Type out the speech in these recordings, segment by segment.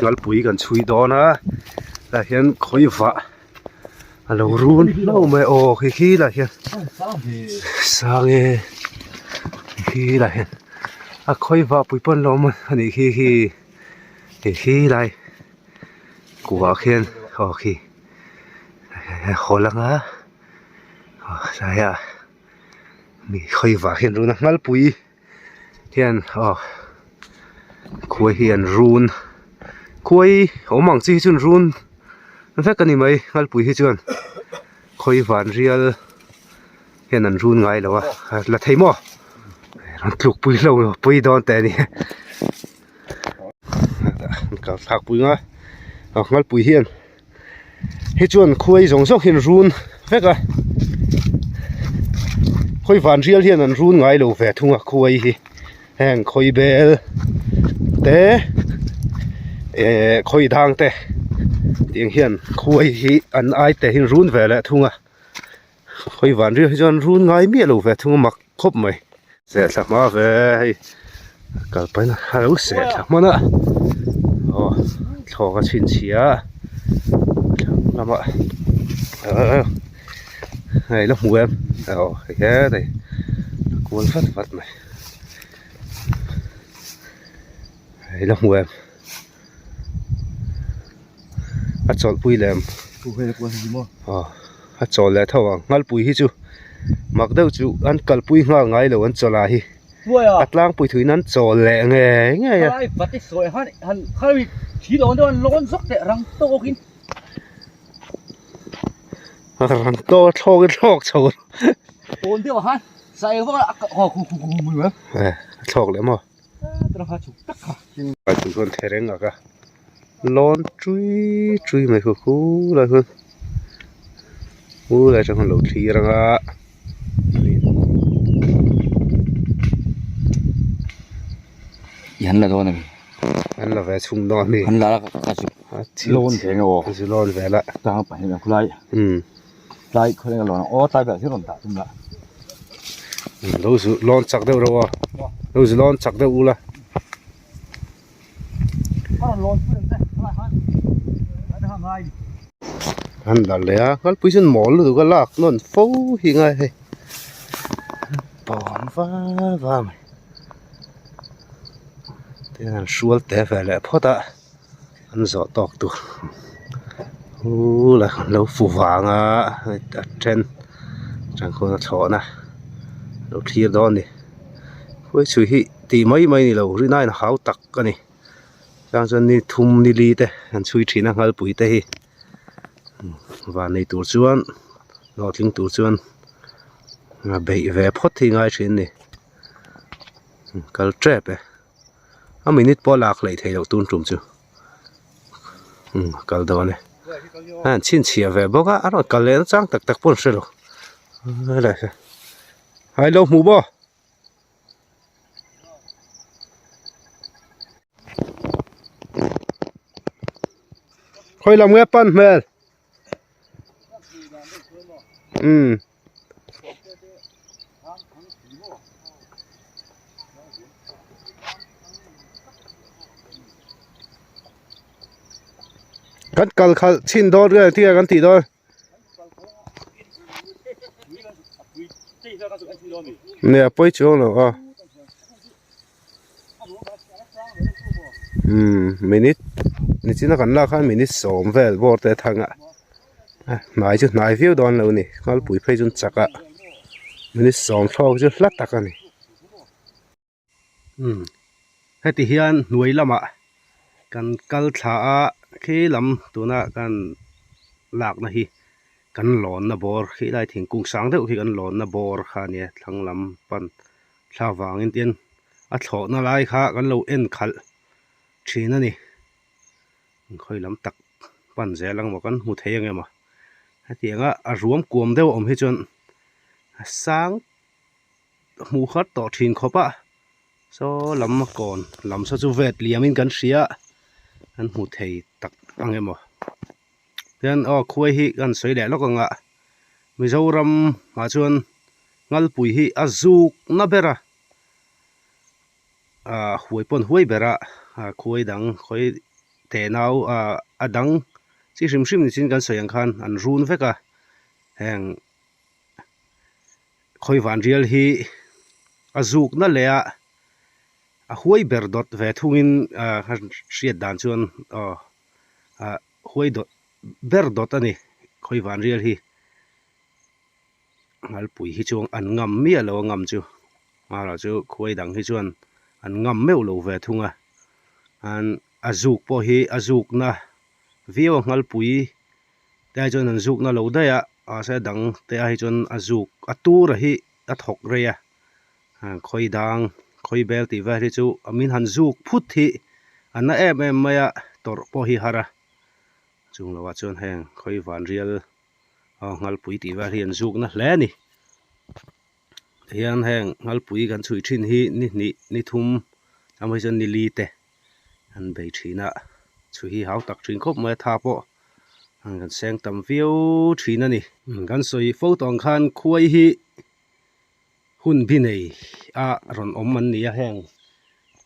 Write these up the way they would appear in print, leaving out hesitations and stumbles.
Ngalpui kan chhui dawn a tah hian khawi vah a lo run hlauh mai a aw khi khi lah hian sang e khi lah hian a khawi vah pui pawn lo awm a nih khi khi khi khi lai kuah khian aw khi haw lang a aw tlaiah mi khawi vah hian run a Ngalpui. Hian aw khuai hi an run khuai awm ang chi hi chuan run vek a ni mai Ngalpui hi chuan khawi van rial hian an run ngai lo a la thei maw rawn tluk pui lo pui dawn teh a ni kal thlak pui nga aw Ngalpui hian. Hi chuan khuai zawng zawng hi an run vek a khawi van rial hian an run ngai lo ve thung a khuai hi heng khawi bel te eh khawi dang te tiang hian khuai hi an ai te hi an run ve leh thung a khawi van rial hi chuan an run ngai miah lo ve thung a mak khawp mai. Sehthla hma ve hei kal pahin a lo sehthla hman a aw thlawk a chhinchhiah a thlang lamah hei la hmu em aw hei het hei a kual vat vat mai hei la hmu em a chawlhpui lem aw a chawl leh tho ang Ngalpui hi chu mak deuh chu an kalpui nghal ngai lo an chawlh ah hi a tlangpui thuin an chawl leh ngei ngei a. Rang tawk a thlawk in thlawk chho a thlawk leh maw. Chuan thereng ak a lawn tui tui mai khu khu lai khuan khu lai atang khuan a lo thlir ang a. An la dawn a ni. An la ve chhung dawn a ni. An la a chu lawn ve nge aw. Chu lawn ve la. Tang pahnih ang khulai. Tlai khawleng a lawn ang aw tlai vel hi rawn dah tum la. Lo zu lawn chak deuh reuh aw. Lo zu lawn chak deuh ula. An la leh a Ngalpui chuan mawl lutuk a lak nawn fo hi ngai hei. Bawm va va mai. Tin an hrual te ve leh phawt a. An zawh tawk tur la lo fu vang a a then tangkawna thlawhna lo thlir dawn a ni khawi chhui hi tih mai mai a ni lo rinaiin a hau tak a ni chang chuan ni thum ni li te an chhui thin a Ngalpui te hi van nei tur chuan hlawhtling tur chuan beih ve phawt hi ngai thin a ni kal tep e. A minute pawh lak hleih theih loh tun tum chu umm a kal dawn e a han chhinchhiah ve bawk a a rawn kal leh na chang tak tak pawh an hre lo hai lo hmuh maw. Khawi lam nge pan hmel umm. Kan kal khalh chhin dawn nge tia kan tih dawn. Nia pawi chuang lo a. Umm minute nichina kan lak khan minute sawm vel bawr te a thang a. Hnai chu hnai viau dawn lo a ni Ngalpui phei chu an chak a minute sawm thlawk chu hla tak a ni umm heti hian hnuai lamah kan kal thla a khi lam tuna kan lakna hi kan lawnna bawr khi lai thingkung sang deuh khi kan lawnna bawr kha a nia thlang lam pan thla vangin tin a thlawhna lai kha kan lo en khalh thin a ni. Khawi lam tak pan zel ang maw kan hmu thei ang em aw hetiang a a ruam kuam deuh a awm hi chuan a sang hmuh khat tawh thin khawp a saw lam a kawn lam saw chu vet liam in kan hria a kan hmu thei tak ang em aw tichuan aw khuai hi kan sawi leh lawk ang a Mizoram ah chuan Ngalpui hi a zuk na ber a. Ahh huai pawn huai ber a khuai dang khawi tenau ah a dang chi hrim hrim ni chin kan sawi ang khan an run vek a heng khawi van rial hi a zuk na leh a a huai ber dawt ve thungin ah ka hriat dan chuan aw ah huai dawt ber dawt a ni khawi van rial hi. Ngalpui hi chuan an ngam miah lo a ngam chu marawh chu khuai dang hi chuan an ngam meuh lo ve thung a an a zuk pawh hi a zuk na viau a ngalpui te ai chuan an zuk na lo daih a mahse a dang te ai chuan a zuk a tur a hi a thawk rei a khawi dang khawi bel tih vel hi chu min han zuk phut hi a na em em mai a tawrh pawh hi har a chung lovah chuan heng khawi van rial. aw ngalpui tih vel hi an zuk na hle a ni tihian heng ngalpui kan chhui thin hi ni hnih ni thum a hmai chuan ni li te an bei thin a chhui hi hau tak thin khawp mai a tha pawh an kan seng tam viau thin a ni kan sawi fo tawh ang khan khuai hi hun bi nei a rawn awm an ni a heng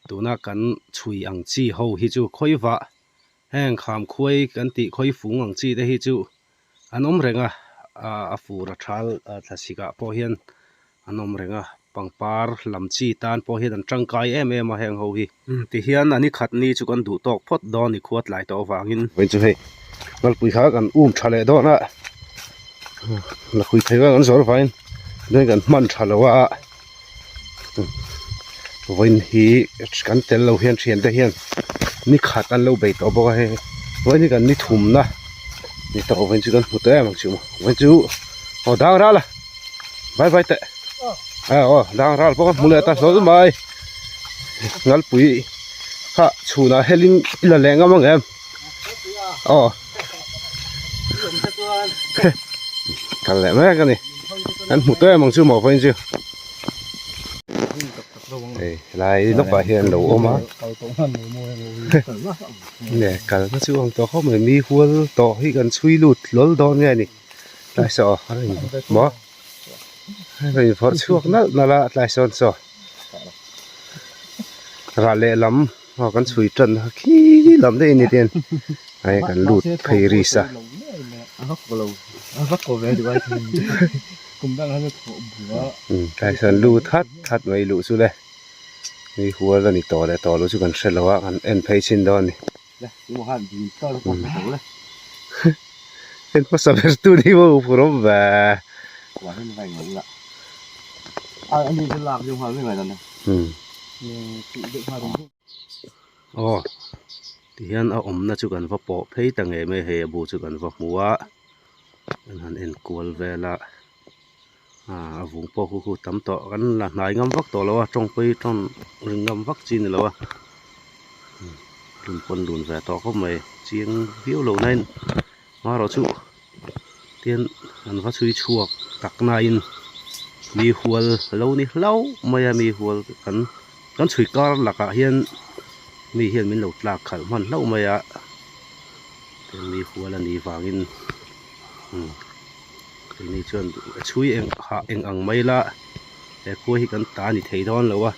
tuna kan chhui ang chi ho hi chu khawi vah heng kham khuai kan tih khawi fung ang chi te hi chu an awm reng a a fur a thal thlasik ah pawh hian an awm reng a pangpar lam chi tan pawh hian an tangkai em em a heng ho hi tihian a ni khat ni chu kan duh tawk phawt dawn ni khua tlai tawh avangin vawiin chu hei ngalpui kha kan um tha leh dawn a lakhuih thei vel kan zawr vangin chuan kan hman tha lo a vawiin hi kan tel lo hian thian te hian ni khat an lo bei tawh bawk a hei vawiin hi kan ni thumna ni tawh vawiin chu kan hmu tawh em ang chu maw vawiin chu aw dang ral a vai vai teh aw dang ral pawh ka hmu leh ta hlawl mai ngalpui kha chhunah helin i la leh ngam ang em aw kal leh mek a ni kan hmu tawh em ang chu maw vawiin chu hei helai lawkah hian lo awm a nge kalna chu ang tawh khawp mai mi hual tawh hi kan chhui lut hlawl dawn nge ni tlai saw a rawn maw a rawn vawrh chhuak nalh nalh a tlai sawn saw rah lehlam. Aw kan chhui tan a khi lam daih a ni ten hei kan lut phei ris a. Tlai sawn lut hat hat mai luh chu le mi hual a ni tawh leh tawh lo chu kan hre lo a kan en phei chhin dawn a ni. En hmasa ber tu ni maw phurawm ve. Aw tihian a awmna chu kan va pawh phei ta ngei mai hei a bu chu kan va hmu a kan han en kual vel a ah a vung pawh khu khu tam tawh kan la hnai ngam vak tawh lo a tawng pawh hi tawng ring ngam vak chi ni lo a lun pawn lun ve tawh khawp mai chiang viau lo na in marawh chu tian an va chhui chhuak tak nain mi hual lo ni hlauh mai a mi hual kan kan chhui kar lakah hian mi hian min lo tlak khalh hman hlauh mai a tian mi hual a nih vangin umm keini chuan a chhui eng hah eng ang mai la he khua hi kan ta a ni thei dawn lo a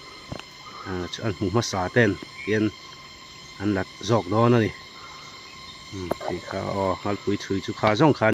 ah an hmu hmasa ten tian an la zawk dawn a ni umm tih kha aw ngalpui chhui chu kha zawng kha.